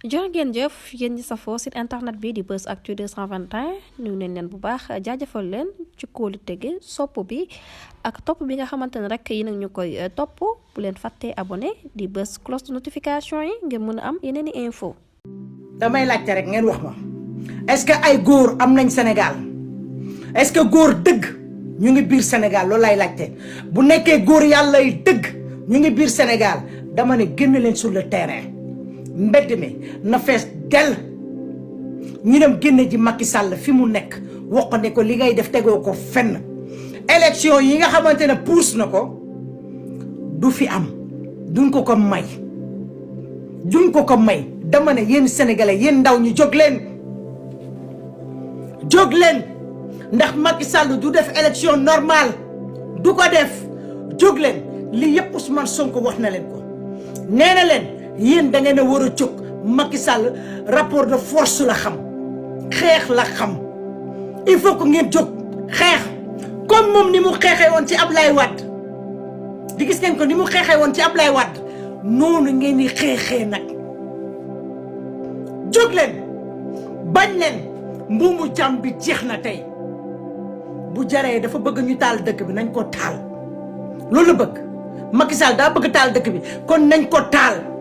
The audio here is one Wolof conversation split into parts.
jërë ngeen jëf yéen ñi safoo site internet bi di Buzz Actu 221 nuyu nañ leen bu baax jaajëfal leen ci kóolu tege sopp bi ak topp bi nga xamante ne rek yi nag ñu koy topp bu leen fàttee abonné di bës cloche de notification yi ngeen mën a am yeneen i info. damay laajte rek ngeen wax ma est-ce que ay góor am nañ Sénégal est-ce que góor dëgg ñu ngi biir Sénégal loolu lay laajte bu nekkee góor yàlla yi dëgg ñu ngi biir Sénégal dama ne génn leen sur le terrain mbedd mi na fees del ñu dem génne ji Macky Sall fi mu nekk wax ko ne ko li ngay def tegoo ko fenn élection yi nga xamante ne puus na ko du fi am duñ ko ko may dama ne yéen sénégalais yéen ndaw ñu jóg leen ndax Macky Sall du def élection normale du ko def jóg leen lii yëpp Ousmane Sonko wax na leen ko nee na leen yéen da ngeen a war a jóg Macky Sall rapport de force la xam xeex la xam il faut que ngeen jóg xeex comme moom ni mu xeexee woon ci Ablaye Wade di gis ngeen ko ni mu xeexee woon ci Ablaye Wade noonu ngeen di xeexee nag jóg leen bañ leen mbuumu jàmm bi jeex na tey bu jaree dafa bëgg ñu taal dëkk bi nañ ko taal loolu la bëgg Macky Sall daa bëgg taal dëkk bi kon nañ ko taal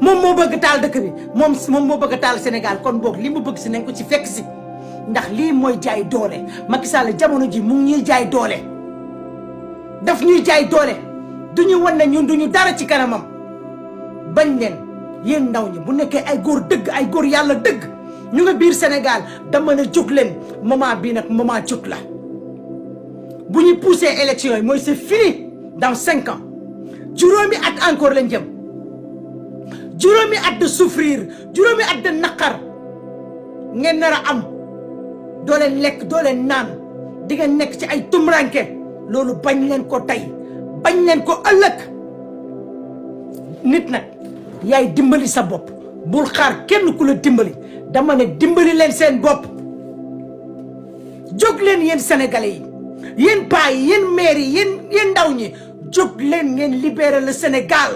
moom moo bëgg taal dëkk bi moom moo bëgg taal Sénégal kon boog li mu bëgg si nañ ko ci fekk si ndax lii mooy jaay doole Macky Sall jamono ji mu ngi ñuy jaay doole daf ñuy jaay doole du ñu wan ne ñun du ñu dara ci kanamam bañ leen yéen ndaw ñi bu nekkee ay góor dëgg ay góor yàlla dëgg ñu nga biir Sénégal dama ne jóg leen moment bii nag moment jóg la bu ñu poussé élection yi mooy c'est fini dans 5 ans juróomi at encore lañ jëm juróomi at de souffrir juróomi at de naqar ngeen nar a am doo leen lekk doo leen naan di ngeen nekk ci ay tumranke loolu bañ leen ko tey bañ leen ko ëllëg nit nag yaay dimbali sa bopp bul xaar kenn ku la dimbali dama ne dimbali leen seen bopp jóg leen yéen sénégalais yi yéen paa yi yéen maire yi yéen ndaw ñi jóg leen ngeen libérer le Sénégal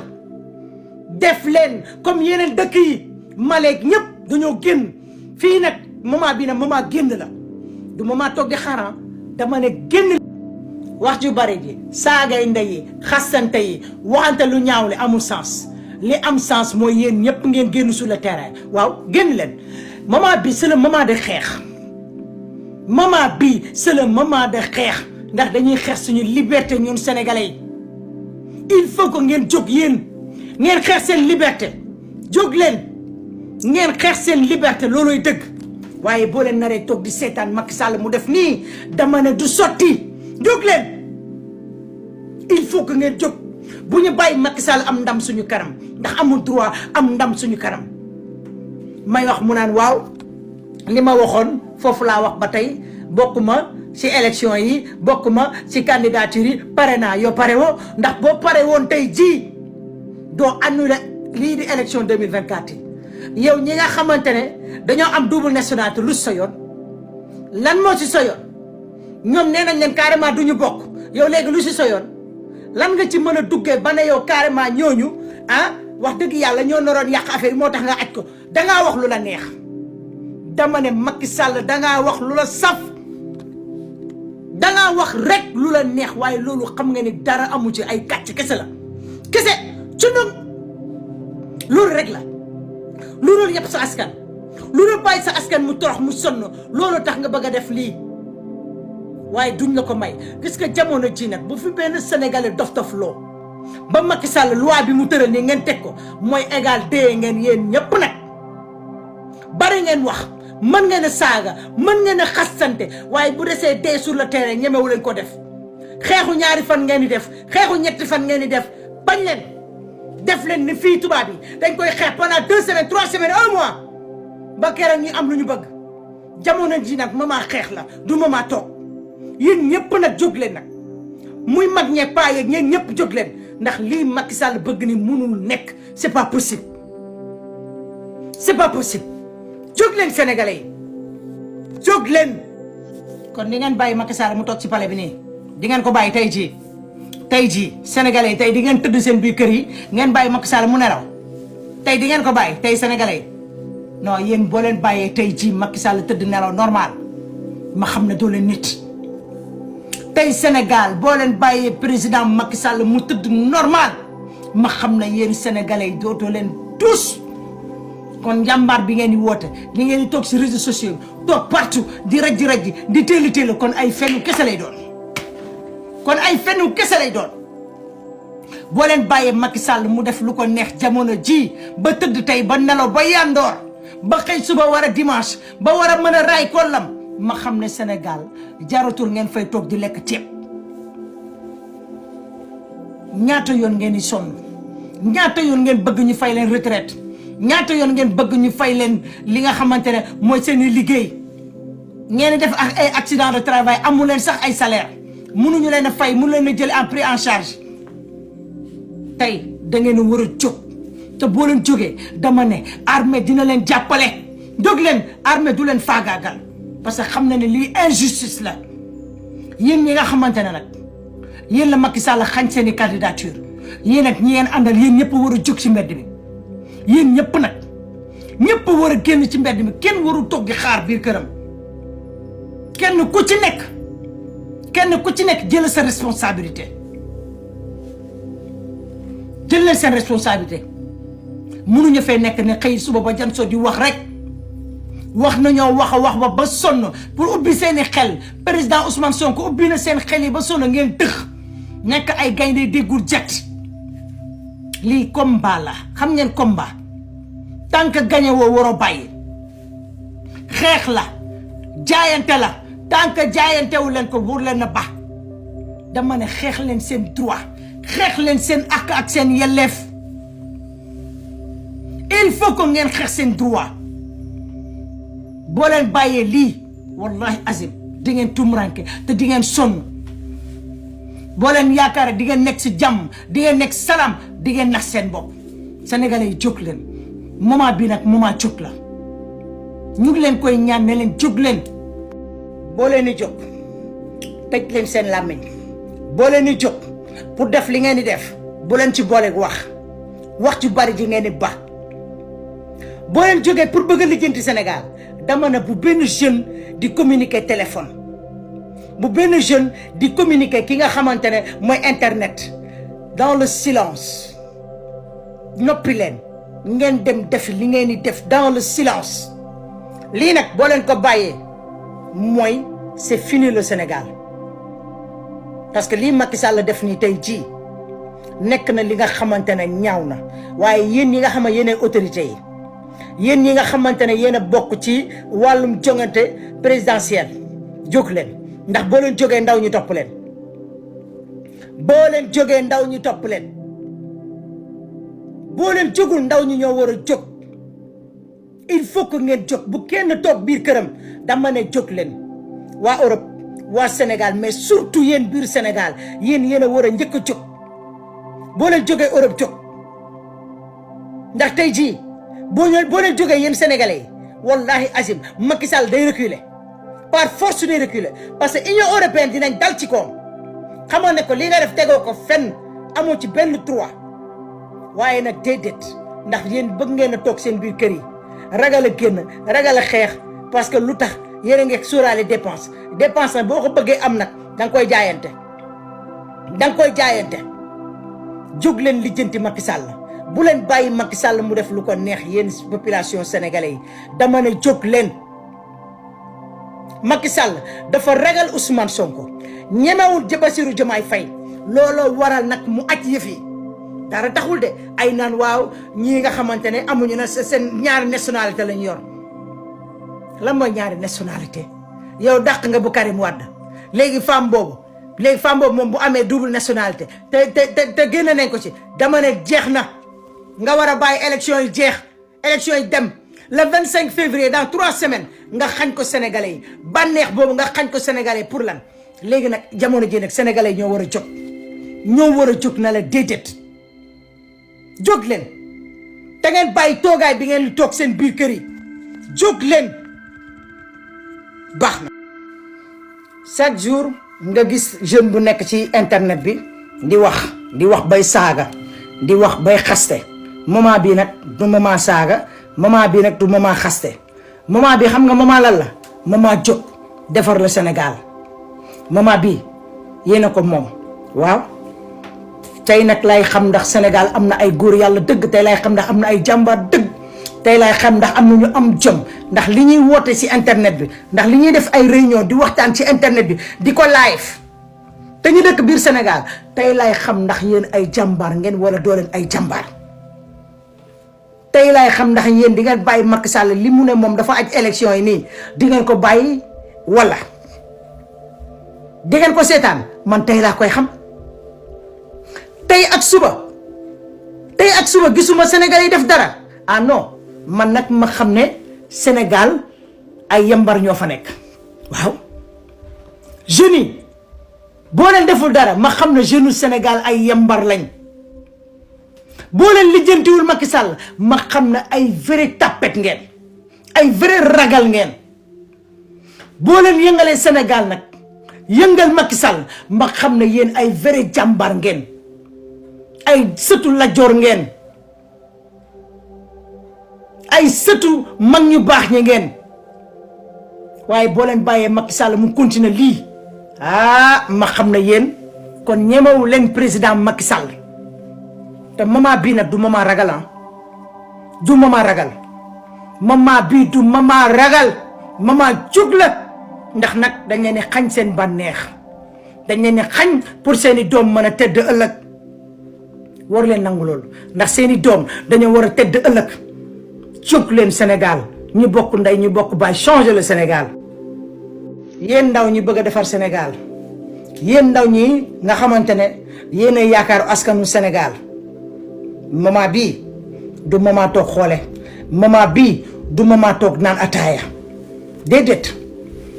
def leen comme yeneen dëkk yi Maleek ñëpp dañoo génn fii nag moment bi nag moment génn la du moment toog di xaar dama ne génn wax ju bari ji saagay ndey yi xasante yi waxante lu ñaaw li amul sens li am sens mooy yéen ñëpp ngeen génn sur le terrain waaw génn leen moment bi c'est le moment de xeex moment bi c'est le moment de xeex ndax dañuy xeex suñu liberté ñun sénégalais yi il faut que ngeen jóg yéen ngeen xeex seen liberté jóg leen ngeen xeex seen liberté looloy dëgg waaye boo leen naree toog di seetaan Macky Sall mu def nii dama ne du sotti jóg leen il faut que ngeen jóg bu ñu bàyyi Macky Sall am ndam suñu kanam ndax amul droit am ndam suñu kanam may wax mu naan waaw li ma waxoon foofu laa wax ba tey bokkuma ci élection yi bokkuma ci candidature yi pare naa yow pare woo ndax boo pare woon tey jii doo annulé lii di élection 2024 yi yow ñi nga xamante ne dañoo am double nationalité lu sa yoon lan moo ci sa yoon ñoom nee nañ leen carrément du ñu bokk yow léegi lu ci sa yoon lan nga ci mën a duggee ba ne yow carrément ñooñu wax dëgg yàlla ñoo naroon yàq affaire yi moo tax nga aj ko dangaa wax lu la neex dama ne Macky Sall dangaa wax lu la saf dangaa wax rek lu la neex waaye loolu xam nga ni dara amu ci ay kàcc kese la kese ci ñun loolu rek la loolu yëpp sa askan loolu bàyyi sa askan mu torox mu sonn loolu tax nga bëgg a def lii waaye duñ la ko may gis nga jamono ji nag bu fi benn sénégalais dof loo ba Macky Sall loi bi mu tëral nii ngeen teg ko mooy égal dee ngeen yéen ñëpp nag bari ngeen wax mën ngeen a saaga mën ngeen a xasante waaye bu desee dee sur le terrain ñemewu leen ko def xeexu ñaari fan ngeen di def xeexu ñetti fan ngeen di def bañ leen def leen ni fii tubaab yi dañ koy xeex pendant 2 semaines 3 semaines 1 mois ba keroog ñu am lu ñu bëgg jamono ji nag moment xeex la du moment toog yéen ñëpp nag jóg leen nag muy mag ñeeg paa yeeg ñeen ñëpp jóg leen ndax lii Macky Sall bëgg ni mënul nekk c'est pas possible jóg leen sénégalais yi jóg leen kon di ngeen bàyyi Macky Sall mu toog ci palais bi nii di ngeen ko bàyyi tey jii sénégalais yi tey di ngeen tëdd seen biir kër yi ngeen bàyyi Macky Sall mu nelaw tey di ngeen ko bàyyi tey sénégalais non yéen boo leen bàyyee tey ji Macky Sall tëdd nelaw normal ma xam ne doo leen nit tey Sénégal boo leen bàyyee président Macky Sall mu tëdd normal ma xam ne yéen sénégalais yi dootoo leen tous kon njàmbaar bi ngeen di woote li ngeen di toog si réseaux sociaux toog partout di rajji di téeli kon ay fennu kese lay doon kon ay fennu kese lay doon boo leen bàyyee Macky Sall mu def lu ko neex jamono ji ba tëdd tey ba nelaw ba yandoor ba xëy suba war a dimanche ba war a mën a raay kollam ma xam ne Sénégal jaratul ngeen fay toog di lekk ceeb ñaata yoon ngeen di sonn ñaata yoon ngeen bëgg ñu fay leen retraite ñaata yoon ngeen bëgg ñu fay leen li nga xamante ne mooy seen i liggéey ngeen di def ak ay accident de travail amu leen sax ay salaire mënuñu leen a fay mënu leen a jël en pris en charge tey da ngeen a war a jóg te boo leen jógee dama ne armée dina leen jàppale jóg leen armée du leen faagaagal parce que xam na ne lii injustice la yéen ñi nga xamante ne nag yéen la Macky Sall xañ seen i candidature yéen ak ñi ngeen àndal yéen ñëpp war a jóg ci mbedd mi yéen ñëpp nag ñëpp war a génn ci mbedd mi kenn warul toog di xaar biir këram kenn ku ci nekk jël sa responsabilité jël leen seen responsabilité mënuñu fay nekk ne xëy suba ba jan so di wax rek wax nañoo wax a wax ba sonn pour ubbi seeni xel président Ousmane Sonko ubbi na seen xel yi ba sonn ngeen tëx nekk ay gaynde déggul jet lii combat la xam ngeen combat tant que gagné woo waroo bàyyi xeex la jaayante la tant que jaayantewu leen ko wóor leen na ba dama ne xeex leen seen droit xeex leen seen ak seen yelleef il faut que ngeen xeex seen droit boo leen bàyyee lii wallahi azim di ngeen tumranke te di ngeen sonn boo leen yaakaar di ngeen nekk si jàmm di ngeen nekk salaam di ngeen nax seen bopp sénégalais yi jóg leen moment bi nag moment jóg la ñu ngi leen koy ñaan ne leen jóg leen boo leen di jóg tëj leen seen làmmiñ boo leen di jóg pour def li ngeen di def bu leen ci booleeg wax ci bari ji ngeen di ba boo leen jógee pour bëgg a lijjanti Sénégal dama ne bu benn jeune di communiquer téléphone bu benn jeune di communiquer ki nga xamante ne mooy internet dans le silence noppi leen ngeen dem def li ngeen di def dans le silence lii nag boo leen ko bàyyee mooy c'est fini le Sénégal parce que lii Macky Sall def nii tey jii nekk na li nga xamante ne ñaaw na waaye yéen ñi nga xam ne yéen autorité yi yéen ñi nga xamante ne yéen a bokk ci wàllum jongante présidentiel jóg leen ndax boo leen jógee ndaw ñu topp leen boo leen jógee ndaw ñu topp leen boo leen jógul ndaw ñi ñoo war a jóg il faut que ngeen jóg bu kenn toog biir këram dama ne jóg leen waa Europe waa Sénégal mais surtout yéen biir Sénégal yéen a war a njëkk a jóg boo leen jógee Europe jóg ndax tey jii boo leen jógee yéen sénégalais yi wallahi azim Macky Sall day reculer par force day reculer parce que Union européenne dinañ dal ci koom xamoon ne ko li nga def tegoo ko fenn amoo ci benn droit waaye nag déedéet ndax yéen bëgg ngeen a toog seen biir kër yi ragal a génn ragal a xeex parce que lu tax yéen a ngi sóoraale dépense nag boo ko bëggee am nag da nga koy jaayante jóg leen lijjanti Macky Sall bu leen bàyyi Macky Sall mu def lu ko neex yéen population sénégalais yi dama ne jóg leen Macky Sall dafa ragal Ousmane Sonko ñemewul Bassirou Diomaye Faye looloo waral nag mu aj yëf yi dara taxul de ay naan waaw ñii nga xamante ne amuñu na seen ñaari nationalité lañu yor lan mooy ñaari nationalité yow dàq nga bu Karim Wade léegi femme boobu moom bu amee double nationalité te génn nañ ko ci dama ne jeex na nga war a bàyyi élection yi dem le 25 février dans 3 semaines nga xañ ko sénégalais yi bànneex boobu nga xañ ko sénégalais pour lan léegi nag jamono ji nag sénégalais yi ñoo war a jóg na la déedéet jóg leen te ngeen bàyyi toogaay bi ngeen di toog seen biir kër yi jóg leen baax na chaque jour nga gis jeune bu nekk ci internet bi di wax bay saaga di wax bay xaste moment bii nag du moment saaga moment bii nag du moment xaste moment bi xam nga moment lan la moment jóg defar le Sénégal moment bii yéen a ko moom waaw tey nag lay xam ndax Sénégal am na ay góor yàlla dëgg tey lay xam ndax am na ay jàmbaar dëgg tey lay xam ndax am na ñu am jom ndax li ñuy woote ci internet bi ndax li ñuy def ay réunion di waxtaan ci internet bi di ko live te ñu dëkk biir Sénégal tey lay xam ndax yéen ay jàmbaar ngeen wala doo leen ay jàmbaar tey lay xam ndax yéen di ngeen bàyyi Macky Sall li mu ne moom dafa aj élection yi nii di ngeen ko bàyyi wala di ngeen ko seetaan man tey laa koy xam tey ak suba gisuma Sénégal yi def dara ah non man nag ma xam ne Sénégal ay yambar ñoo fa nekk waaw jeunes yi boo leen deful dara ma xam ne jeune Sénégal ay yambar lañ boo leen lijjantiwul Macky Sall ma xam ne ay vrai tapet ngeen ay vrai ragal ngeen boo leen yëngalee Sénégal nag yëngal Macky Sall ma xam ne yéen ay vrai jàmbar ngeen ay sëtu Lat-Joor ngeen ay sëtu mag ñu baax ñi ngeen waaye boo leen bàyyee Macky Sall mu continuer lii ma xam ne yéen kon ñemewu leen président Macky Sall te moment bii nag du moment ragal du moment ragal moment bii du moment ragal moment jóg la ndax nag dañ leen di xañ seen bànneex dañ leen di xañ pour seeni doom mën a tedd ëllëg war leen nangu loolu ndax seeni doom dañoo war a tedd ëllëg jóg leen Sénégal ñu bokk ndey ñu bokk baay changer le Sénégal yéen ndaw ñi bëgg a defar Sénégal yéen ndaw ñi nga xamante ne yéen a yaakaaru askanu Sénégal moment bii du moment toog xoole moment bii du moment toog naan ataaya déedéet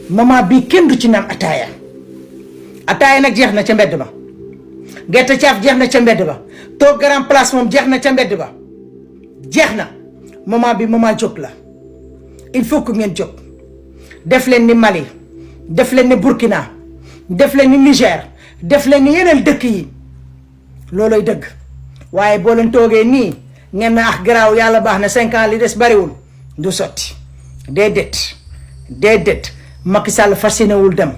moment bii kenn du ci naan ataaya nag jeex na ca mbedd ba gerte caaf jeex na ca mbedd ba toog grand place moom jeex na ca mbedd ba jeex na moment bi moment jóg la il faut que ngeen jóg def leen ni Mali def leen ni Burkina def leen ni Niger def leen ni yeneen dëkk yi looloy dëgg waaye boo leen toogee nii ngeen na garaaw yàlla baax na 5 ans li des bariwul du sotti déedéet Macky Sall fas yéenewul dem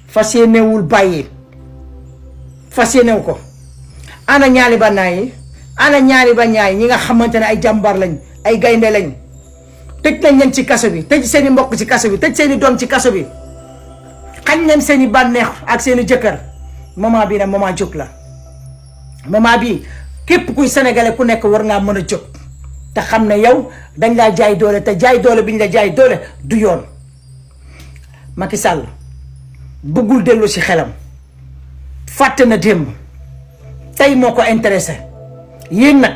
fas yéenewul bàyyi fas yéenewu ko ana ñaari bannaay ñi nga xamante ne ay jàmbaar lañ ay gaynde lañ tëj nañ leen ci kaso bi tëj seen i mbokk ci kaso bi tëj seen i doom ci kaso bi xañ leen seen i bànneex ak seen i jëkkër moment bii nag moment jóg la moment bii képp kuy sénégalais ku nekk war ngaa mën a jóg te xam ne yow dañ laa jaay doole te jaay doole bi ñu la jaay doole du yoon Macky Sall bëggul dellu ci xelam fàtte na démb tey moo ko intéressé yéen nag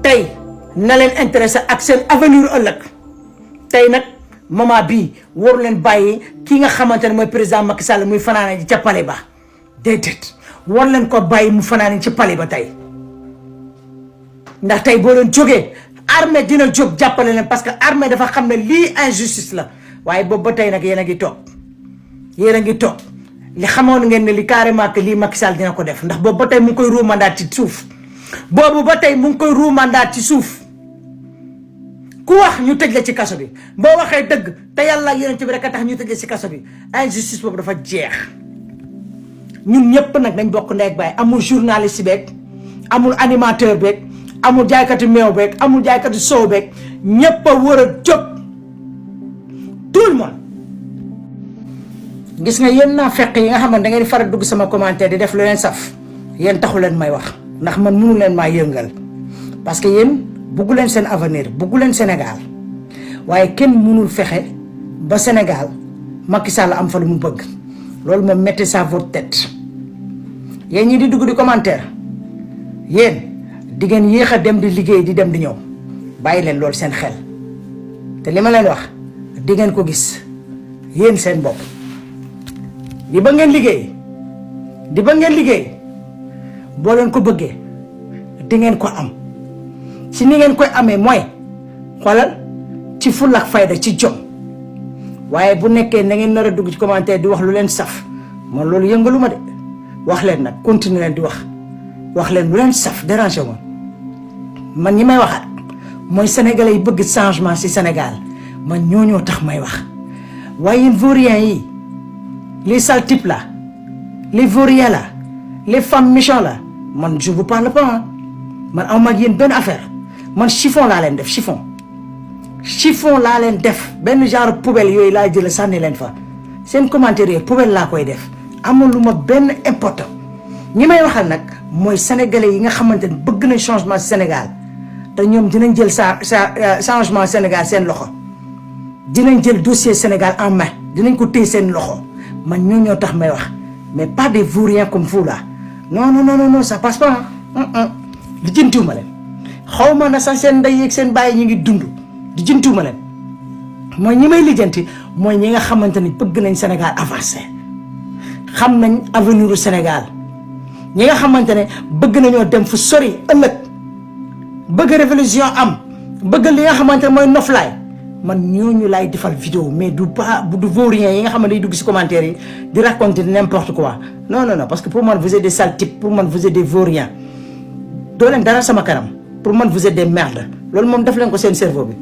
tey na leen intéressé ak seen avenir ëllëg tey nag moment bii waru leen bàyyi ki nga xamante ne mooy président Macky Sall muy fanaane ji ca palais ba déedéet war leen ko bàyyi mu fanaane ci palais ba tey ndax tey boo leen jógee armée dina jóg jàppale leen parce que armée dafa xam ne lii injustice la waaye boobu ba tey nag yéen a ngi toog li xamoon ngeen ne li carrément que lii Macky Sall dina ko def ndax boobu ba tey mu ngi koy ruumandaat ci suuf ku wax ñu tëj la ci kaso bi boo waxee dëgg te yàlla yonent bi rek a tax ñu tëj la ci kaso bi injustice boobu dafa jeex ñun ñëpp nag dañ bokk ndey ak baay amul journaliste beeg amul animateur beeg amul jaaykati meew beeg amul jaaykati soow beeg ñëpp a war a jóg tout le monde. gis nga yéen naa fekk yi nga xam ne da ngeen di faral dugg sama commentaire di def lu leen saf yéen taxu leen may wax ndax man mënu leen maa yëngal parce que yéen buggu leen seen avenir buggu leen Sénégal waaye kenn mënul fexe ba Sénégal Macky Sall am fa lu mu bëgg loolu moom mettez ça votre tête yéen ñi di dugg di commentaire yéen di ngeen yéex a dem di liggéey di dem di ñëw bàyyi leen loolu seen xel te li ma leen wax di ngeen ko gis yéen seen bopp di ba ngeen liggéey boo leen ko bëggee di ngeen ko am ci ni ngeen koy amee mooy xoolal ci fulla ak fayda ci jom waaye bu nekkee na ngeen nar a dugg ci commentaire di wax lu leen saf man loolu yëngalu ma de wax leen nag continuer leen di wax leen lu leen saf déranger ma man ñi may waxat mooy sénégalais yi bëgg changement ci Sénégal man ñoo tax may wax waaye yéen vauriens yi les sales types là les vauriens là les femmes méchantes là man je vous parle pas man aw mag yéen benn affaire man chiffon laa leen def chiffon laa leen def benn genre poubelle yooyu laa jël sànni leen fa seen commentaire yooyu poubelle laa koy def amul lu ma benn important ñi may waxal nag mooy sénégalais yi nga xamante ne bëgg nañ changement Sénégal te ñoom dinañ jël changement Sénégal seen loxo dinañ jël dossier Sénégal en main dinañ ko téye seen loxo man ñoo tax may wax mais pas des vauriens comme vous là non ça passe pas li jëntuwuma leen xaw ma na sax seen ndey ak seen bàyyi ñu ngi dund di jëntuwuma leen mooy ñi may lijjanti mooy ñi nga xamante ni bëgg nañ Sénégal avancé xam nañ avenir u Sénégal ñi nga xamante ne bëgg nañoo dem fu sori ëllëg bëgg révolution am bëgg li nga xamante ne mooy noflaay man ñooñu laay defal vidéo mais du vaurien yi nga xam ne day dugg si commentaire yi di raconter n'importe quoi non parce que pour man vous êtes des sales types pour man vous êtes des vauriens doo leen dara sama kanam pour man vous êtes des merdes loolu moom def leen ko seen cerveau bi